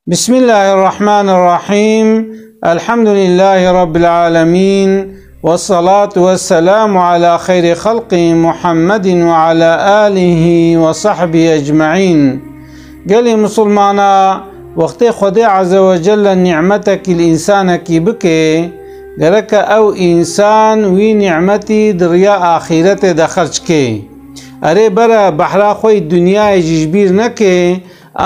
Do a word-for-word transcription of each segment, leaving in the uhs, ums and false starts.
Bismillahirrahmanirrahim. Elhamdülillahi Rabbil alemin. Ve salatu ve selamu ala xeyri xalqi Muhammedin ve ala alihi ve sahbihi ecmaîn. Gelê Musulmana, wextê Xwedê Azze ve Celle nîmetekî li însanekî bike, gereke ew însan wî nîmetî di riya axîretê de xerc ke. Erê bere behra xwe yî dinyayê jî ji bîr neke,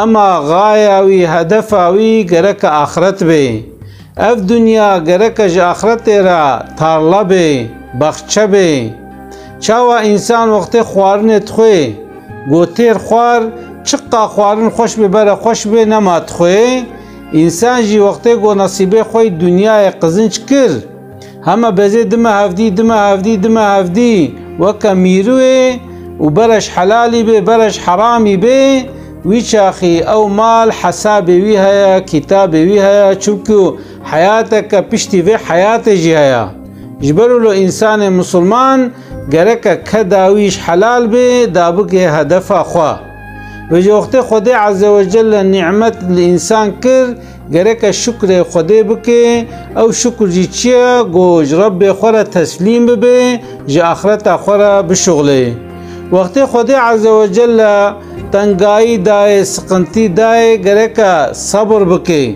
ema xaya wî, hedefa wî gereke axiret be. Ev dinya gereke ji axiretê re tarla be, baxçe be. Çawa însan wextê xwarinê dixwe, go têr xwar, çiqa xwarin xweş be bere xweş be, nema dixwe. Însan jî wextê go nesîbê xwe yî dinyayê qizinc kir, heme bezê dime hevdî, dime hevdî, dime hevdî, weke mîrûyê û bere ji helalî bê, bere ji heramî bê, wî çaxî ew mal hesabê wî heye, kitabê wî heye, çimku heyateke piştî vê heyatê jî heye. Ji ber wilo însanê misilman gereke keda wî ji helal bê, da bike hedefa xwe. Vêca wextê Xwedê Azze ve Celle nîmet li însan kir, gereke şukrê Xwedê bike. Ew şukr jî çi ye? Go ji Rebbê xwe re teslîm bibe, ji axireta xwe re bişuxulê. Wextê Xwedê Azze ve Celle tengayî dayê, siqintî dayê, gereke sebir bike.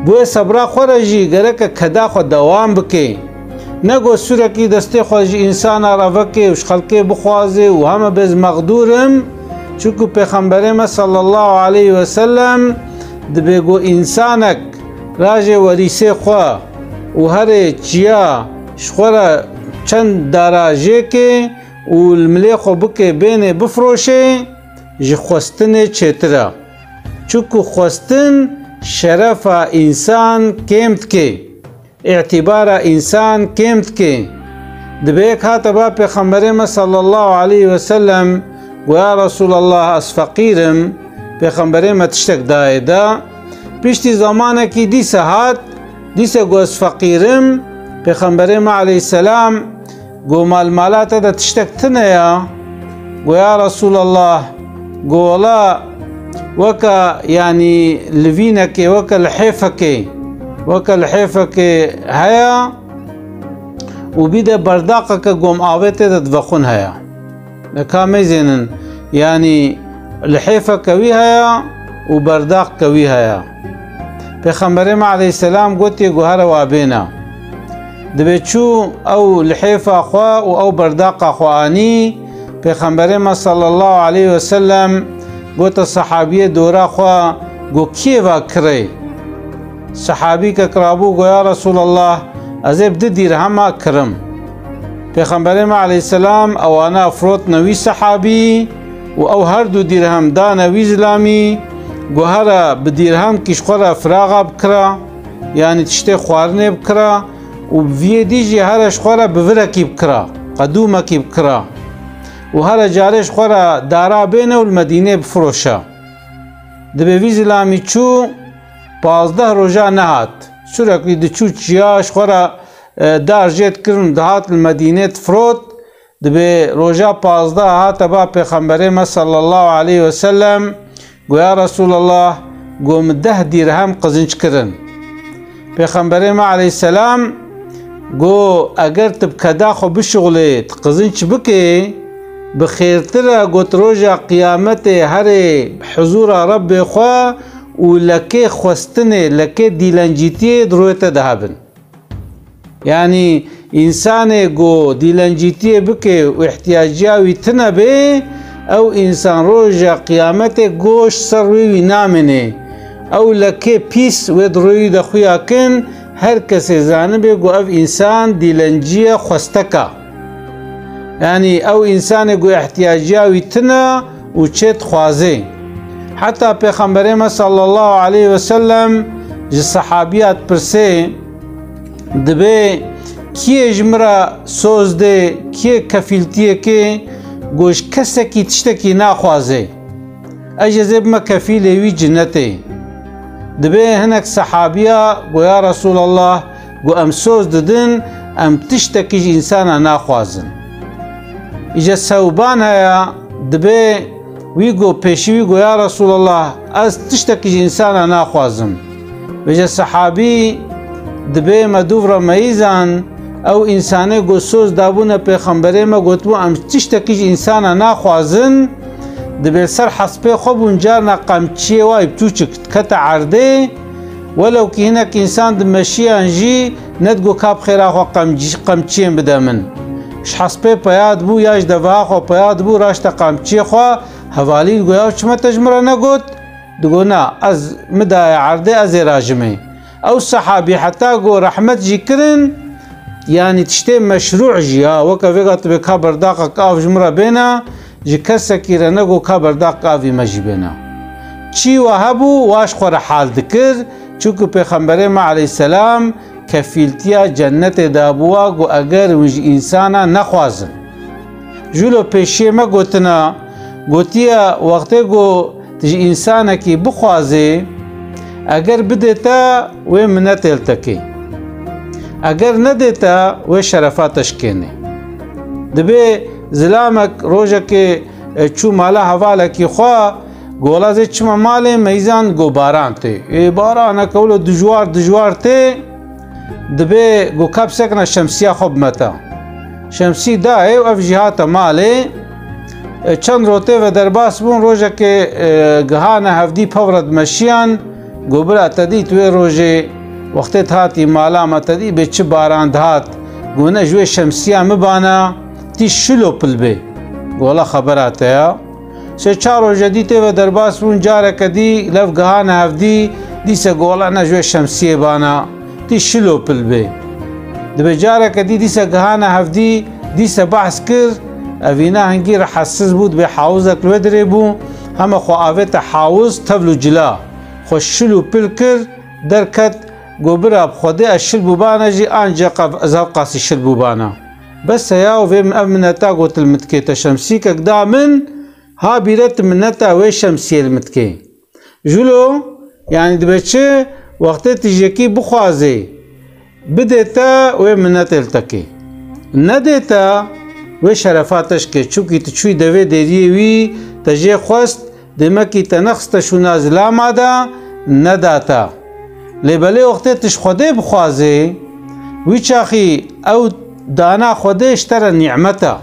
Bo wê sebra xwe re jî gereke keda xwe dewam bike. Ne go sûrekî destê xwe ji însana re veke û ji xelkê bixwaze û heme bêz mexdûr im, çunku Pêxemberê me sallallahu aleyhi ve sellem dibê go însanek rajê werîsê xwe û herê çiya ji xwe re çend dara jêke û li milê xwe bike bênê bifiroşe, ji xwestinê çêtir e. Çunku xwestin şerefa însan kêm dike, îtîbara însan kêm dike. Dibê yek hate ba Pêxemberê me sallallahu aleyhi ve sellem, go, ya Resulallah, ez feqîr im, Pêxemberê me tiştek dayê da. Piştî zemanekî dîse hat, dîse go, ez feqîr im, Pêxemberê me aleyhisselam go, mal mala te de tiştek tune ya? Go, ya Resulallah, go, wela weke, yanî, livînekê, weke lihêfekê, weke lihêfekê heye û bî de berdaqeke gom avê tê de divexwin heye. Neka meyzênin, yanî lihêfeke wî heye û berdaqke wî heye. Pêxemberê me aleyhisselam gotiye, go, here wa bêne. Dibê çû ew lihêfa xwe û ew berdaqa xwe anî, Pêxemberê me sallallahu aleyhi ve sellem gote sehabiyê dora xwe, go, kî ye va kirê? Sehabî ke kirabû go, ya Resulallah, ez ê bi du dîrhema kirim. Pêxemberê me aleyhisselam ewana firotne wî sehabî û ew her du dîrhem dane wî zilamî, go, here bi dîrhemkî ji xwe re firaxa bikira, yanî tiştê xwarinê bikira û bi vî yê dî jî here ji xwe re bivirekî bikira, qedûmekî bikira û here carê ji xwe re dara bêne û li Medînê bifiroşe. Dibê vî zilamî çû, pazdeh roja nehat. Sûrekî diçû çiya ji xwe re, e, dar jê dikirin, dihat li Medînê difirot. Dibê roja pazdeh hate ba Pêxemberê me sallallahu aleyhi ve sellem, go, ya Resulallah, go, min deh dîrhem qizinc kirin. Pêxemberê me aleyhisselam go, eger tu bi keda xwe bişuxulê, tu qizinc bikê, bi xêrtir e, got, roja qiyametê herê huzûra Rebbê xwe û lekê xwestinê, lekê dîlencîtiyê di royê te de hebin. Yanî însanê ku dîlencîtiyê bike û îhtiyaciya wî tune bê, ew însan roja qiyametê goş ser rûyê wî namîne. Ew lekê pîs wê di rûyê wî de xuya kin, her kesê zanibe ku ev însan dîlenciye, xwesteka. Yanî ew însanê ku îhtiyaciya wî tune û çê dixwaze. Heta Pêxemberê me sallallahu aleyhi ve sellem ji sehabiya dipirse, dibê, kî yê ji min re soz dê, kî yê kefîltiyê kê, go ji kesekî tiştekî naxwaze. Ez jê zê bime kefîlê wî cinetê. Dibê hinek sehabiya go, ya Resulallah, go, em soz didin, em tiştekî ji însana naxwazin. Îje Sewban heye, dibê Wî got, pêşî wî got, ya Resûlallah, ez tiştekî ji însana naxwazim. Vêce sehabî dibê me dûv re meyîzan, ew însanê ku soz dabûne pêxemberê me gotibû, em tiştekî ji însana naxwazin, dibê ser hespê xwe bûn, carna qemçiyê wa yî biçûçik dikete erdê, welewkî hinek însan dimeşiyan jî nedigot ka bi xêra xwe qemcî-, qemçiyên bide min. Ji hespê peya dibû ya ji deveha xwe peya dibû, raşte qemçiyê xwe, hevalî digot, ya çima te ji min re negot? Digot, na, ez min daye erdê, ez ê rajimê. Ew sehabî heta ku rehmet jî kirin, yanî tiştê meşrû jî ya, weke vêga tu bê ka berdaqek av ji min re bêne, ji kesekî re nego ka berdaqek avî me jî bêne. Çî we hebû, wa ji xwe re hal dikir, çunku Pêxemberê me aleyhisselam kefîltiya cennetê dabûwa ku eger hûn ji însana nexwazin. Jûlo pêşiyê me gotina, gotiye, wextê ku tu ji însanekî bixwazê, eger bidê te, wê minetê li te kê. Eger nedê te, wê şerefa te şikênê. Dibê zilamek rojekê, e, çû mala hevalekî xwe, gola zê çima malê meyzan go baran tê. Ê, baraneke wilo dijwar, dijwar tê. Dibê ku ka bisekine şemsiya xwe bime te. Şemsî dayê û ev jî hate malê. E, çend rotê ve derbas bûn, rojekê, e, gihane hevdî pevre dimeşiyan. Go bira te dît wê rojê, wextê dihatî mala me te dî bê çi baran dihat. Go ne ji wê şemsiya min bana, tî şilo pil bê. Gola xebera te ya. Sê çar roje dî tê ve derbas bûn, careke dî lev gihane hevdî, dîse gola ne ji wê şemsiyê bana, tî şilo pil bê. Dibê careke dî dîse gihane hevdî, dîse behs kir, evîna hingî rehetsiz bû, dibê hawizek li wê dirê bû, heme xwe avête hawiz, tevl û cila, xwe şil û pil kir, derket, got, bira bi Xwedê ez şil bûbana jî, ancaq ev, ez hewqasî şil bûbana. Bes e ya, û vê min ev mineta got li min dikê, te şemsîkek da min, ha bîre tu mineta wê şemsiyê li min dikê. Jûlo, yanî dibe çi? Wextê tu ji yekî bixwazê, bidê te, wê minetê li te kê. Nedê te, wê şerefa te şikê. Çunkî tu çûyî devê dêriyê wî, te jê xwest, demekî te nexiste şûna zilama de, neda te. Lê belê wextê tu ji Xwedê bixwazê, wî çaxî ew dana Xwedê ji te re nîmet e.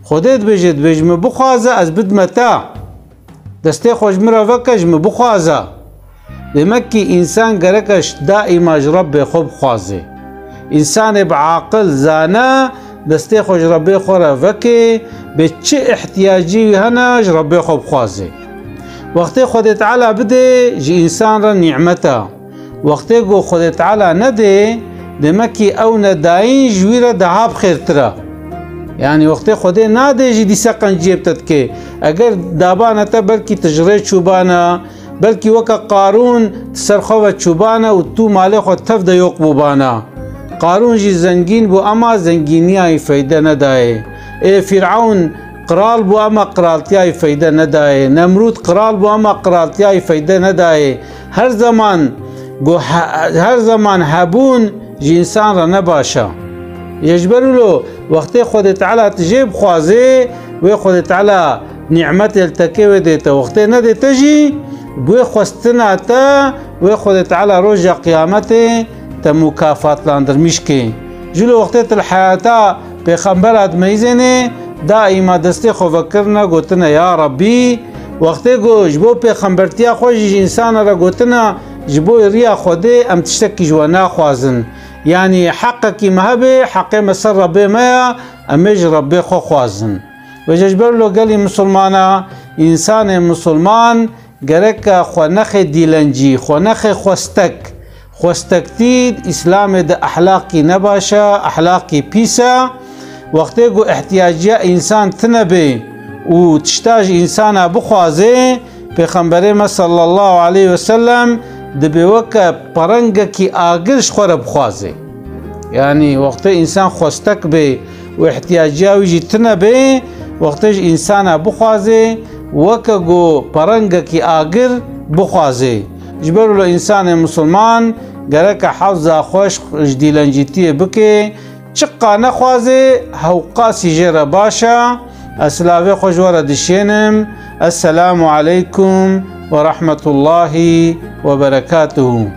Xwedê dibêje, dibêje, min bixwaze, ez bidime te. Destê xwe ji min re veke, ji min bixwaze. Demek kî însan gereke ji daîma ji Rebbê xwe bixwaze. Însanê bi aqil, zane, destê xwe ji Rebbê xwe re veke, bê çi ihtiyacî wî hene, ji Rebbê xwe bixwaze. Wextê Xwedê Teala bidê, ji însan re nîmet e. Wextê ku Xwedê Teala nedê, demek kî ew nedayîn ji wî re daha bi xêrtir e. Yanî wextê Xwedê nadê jî dîse qenciyê bi te dike. Eger dabane te, belkî tu ji rê çûbana, belkî weke Qarûn tu ser xwe ve çûbana û tu malê xwe tev de yok bûbana. Qarûn jî zengîn bû, ema zengîniya wî feyde nedayê. Ê Fîrewn qral bû, ema qiraltiya wî feyde nedayê. Nemrûd qral bû, ema qiraltiya wî feyde nedayê. Her zeman go he-, her zeman hebûn ji însan re ne baş e. Ji ber wilo wextê Xwedê Teala tu jê bixwazê, wê Xwedê Teala nîmetê li te kê, wê dê te. Wextê nedê te jî, bi wê xwestina te, wê Xwedê Teala roja qiyametê te mukafatlandirmîş kê. Jilo wextê tu li heyata Pêxembera dimeyzênê, daîma destê xwe vekirine, gotine, ya Rebbî, wextê ku ji bo pêxembertiya xwe jî ji însana re gotine, ji bo riya Xwedê em tiştekî ji we naxwazin. Yanî heqekî me hebe, heqê me ser Rebbê me ye, em ê ji Rebbê xwe xwazin. Vêce ji ber lo gelî misilmana, însanê misilman gereke xwe nexê dîlencî, xwe nexê xwestek. Xwestektî di Îslamê de ehlaqî ne baş e, ehlaqî pîs e. Wextê ku ihtiyaciya însan tine bê û tişta ji însana bixwaze, Pêxemberê me sallallahu aleyhi ve sellem dibê weke perengekî agir ji xwe re bixwaze. Yanî wextê însan xwestek bê û ihtiyaciya wî jî tine bê, wextê ji însana bixwaze, weke ku perengekî agir bixwaze. Ji ber wilo însanê misilman gereke hewza xwe ji dîlencîtiyê bike, çiqa nexwaze, hewqasî jê re baş e. Ez silavê xwe ji we re dişênim. Esselamu aleykum ve rahmetullahi ve berekatuhu.